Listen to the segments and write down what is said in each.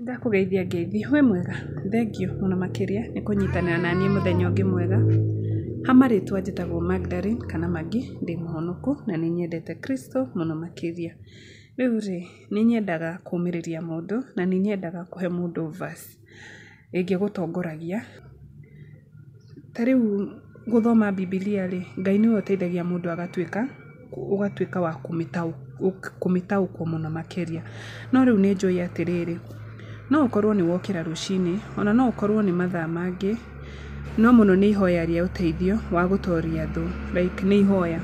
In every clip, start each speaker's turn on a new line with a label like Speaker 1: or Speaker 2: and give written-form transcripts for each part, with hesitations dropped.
Speaker 1: Ndakũgeithia ngeithi, wĩ mwega? Thengiũ mũno makĩria nĩ kũnyitanĩra naniĩ mũthenya ũngĩ mwega. Ha marĩtwa njĩtagwo Magdalene kana Maggie, ndĩ mũhonoku na nĩ nyendete Kristo mũno makĩria. Rĩu rĩ, nĩ nyendaga kũmĩrĩria mũndũ na nĩ nyendaga kũhe mũndũ verse ĩngĩgũtongoragia. Ta rĩu gũthoma Bibilia rĩ, Ngai nĩwe ũteithagia mũndũ agatuĩka, ũgatuĩka wa kũmĩtaũkwo mũno makĩria. No rĩu nĩ njũĩ atĩrĩrĩ, no ũkorwo nĩ wokĩra rũcinĩ, ona no ũkorwo nĩ mathaa mangĩ, no mũno nĩ ihoya rĩa ũteithio wa gũtoria thũ, like nĩ ihoya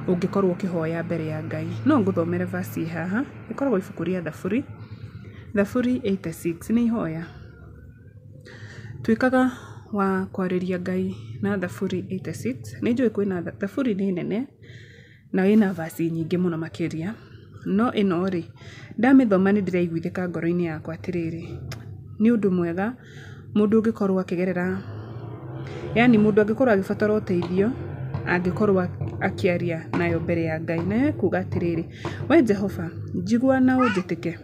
Speaker 1: ũngĩkorwo ũkĩhoya mbere ya Ngai. No ngũthomere verse ĩ haha, ĩkoragwo ibuku rĩa Thaburi, Thaburi 86, nĩ ihoya. Tuĩkaga wa kwarĩria Ngai na Thaburi 86, nĩ njũĩ kwĩna Thaburi nĩ nene na ĩna verse nyingĩ mũno makĩria, no ĩno rĩ, ndamĩthoma nĩ ndĩraiguithĩka ngoro-inĩ yakwa atĩrĩrĩ, nĩ ũndũ mwega mũndũ ũngĩkorwo akĩgerera, yaani mũndũ angĩkorwo agĩbatara ũteithio, angĩkorwo akĩaria nayo mbere ya Ngai. Nayo ĩkuga atĩrĩrĩ, we Jehova, njigua na ũnjĩtĩke.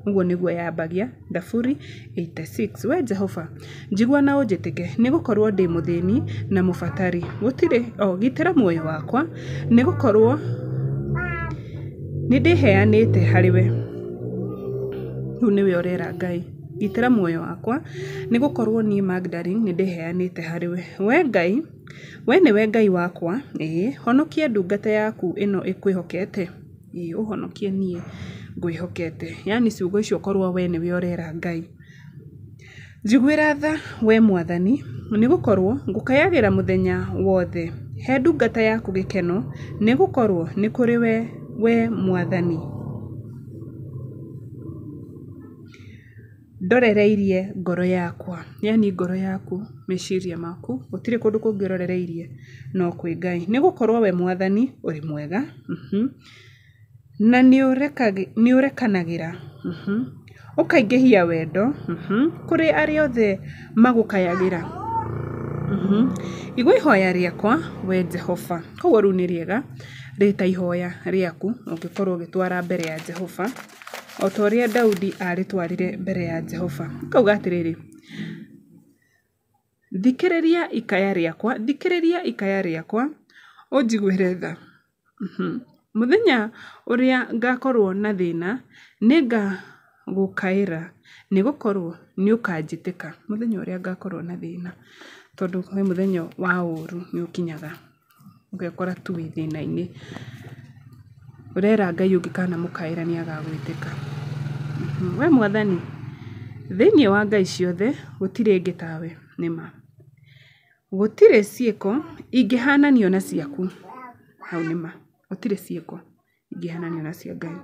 Speaker 1: Ũguo nĩguo yambagia, Thaburi 86. We Jehova, njigua na ũnjĩtĩke, nĩ gũkorwo ndĩ mũthĩni na mũbatari. Gũtirĩ, o, gitĩra muoyo wakwa, nĩ gũkorwo nĩ ndĩheanĩte harĩ we. Rĩu nĩwe ũrera Ngai, gitĩra muoyo wakwa, nĩ gũkorwo niĩ Magdalene nĩ ndĩheanĩte harĩ we. We Ngai, we nĩwe Ngai wakwa, ĩĩ, honokia ndungata yaku ĩno ĩkwĩhokete. Ĩĩ, ũhonokie niĩ ngwĩhokete. Yaani ciugo icio korwo we nĩwe ũrera Ngai. Njiguĩra tha we Mwathani, nĩ gũkorwo ngũkayagĩra mũthenya wothe. He ndungata yaku gĩkeno, nĩ gũkorwo nĩ kũrĩ we, we Mwathani. Ndorereirie ngoro yakwa, yaani ngoro yaku, meciria maku, gũtirĩ kũndũ kũngĩ ũrorereirie no kwĩ Ngai. Nĩ gũkorwo we Mwathani ũrĩ mwega, na nĩ ũrekanagĩra, ũkaingĩhia wendo, kũrĩ arĩa othe magũkayagĩra. Igua ihoya rĩakwa, we Jehova. Koguo rĩu nĩ rĩega rĩ ta ihoya rĩaku ũngĩkorwo ũgĩtwara mbere ya Jehova, o ta ũrĩa Daudi arĩtwarire mbere ya Jehova. Akauga atĩrĩrĩ, thikĩrĩria ikaya rĩakwa, thikĩrĩria ikaya rĩakwa, ũnjiguĩre tha. Mũthenya ũrĩa ngakorwo na thĩna, nĩngagũkaĩra, nĩgũkorwo nĩũkanjĩtĩka. Mũthenya ũrĩa ngakorwo na thĩna, tondũ kwĩ mũthenya wa ũru nĩ ũkinyaga, ũgekora tu wĩ thĩna-inĩ. Ũrera Ngai ũngĩkanamũkaĩra nĩ agagwĩtĩka. We Mwathani, thĩinĩ wa ngai ciothe gũtirĩ ĩngĩ tawe, nĩ ma. Gũtirĩ ciĩko ingĩhananio na ciaku, hau nĩ ma. Gũtirĩ ciĩko ingĩhananio na cia Ngai.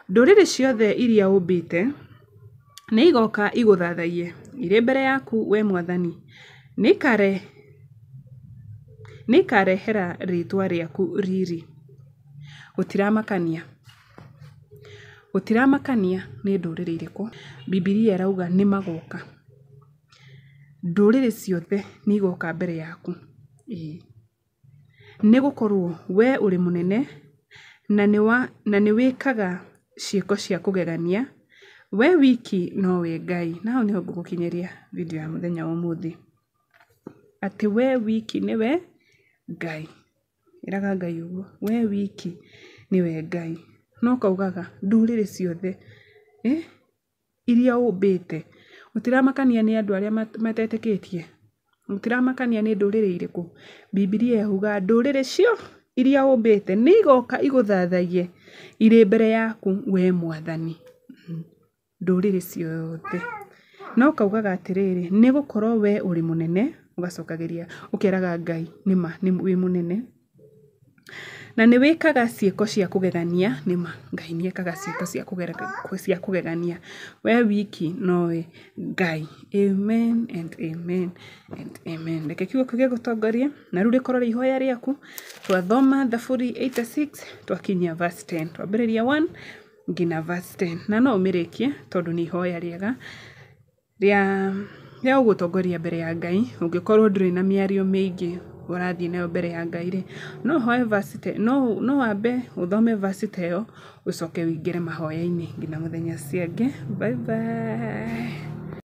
Speaker 1: Ndũrĩrĩ ciothe iria ũmbĩte nĩ igoka igũthathaiye irĩ mbere yaku we Mwathani, nĩ ikarehera rĩtwa rĩaku riri. Gũtiramakania, gũtiramakania nĩ ndũrĩrĩ irĩkũ, Bibilia ĩrauga nĩ magoka. Ndũrĩrĩ ciothe nĩ igoka mbere yaku. Ĩĩ. Nĩ gũkorwo we ũrĩ mũnene na nĩ wĩkaga ciĩko cia kũgegania, we wiki nowe Ngai. Na hau nĩho ngũgũkinyĩria video ya mũthenya wa ũmũthĩ. Atĩ we wiki nĩwe Ngai. Ĩraga Ngai ũguo, we wiki nĩwe Ngai. No kaugaga ndũrĩrĩ ciothe, iria ũmbĩte, gũtiramakania nĩ andũ arĩa matetĩkĩtie, gũtiramakania nĩ ndũrĩrĩ irĩkũ. Bibilia yugaga ndũrĩrĩ cio iria ũmbĩte nĩ igoka igũthathaiye irĩ mbere yaku we Mwathani. Ndũrĩrĩ ciothe. No kaugaga atĩrĩrĩ, nĩ gũkorwo we ũrĩ mũnene, ũgacokagĩria ũkeraga Ngai nĩma wĩ mũnene. Na nĩ wĩkaga ciĩko cia kũgegania, nĩma Ngai nĩ ekaga ciĩko cia kũgegania. We wiki nowe Ngai. Amen and amen and amen. Reke kiugo kĩu gĩgũtongorie na rĩu rĩkorwo rĩ ihoya rĩaku. Twathoma Thaburi 86 twakinyia verse 10. Twambĩrĩria 1 nginya verse 10. Na no ũmĩrĩkie tondũ nĩ ihoya rĩega rĩa gũgũtongoria mbere ya Ngai ũngĩkorwo ndũrĩ na mĩario mĩingĩ. ũrathiĩ nayo mbere ya Ngai rĩ, no ũhoe verse ta no wambe ũthome verse ta ĩyo ũcoke ũingĩre mahoya-inĩ. Nginya mũthenya ũcio ũngĩ, bye bye.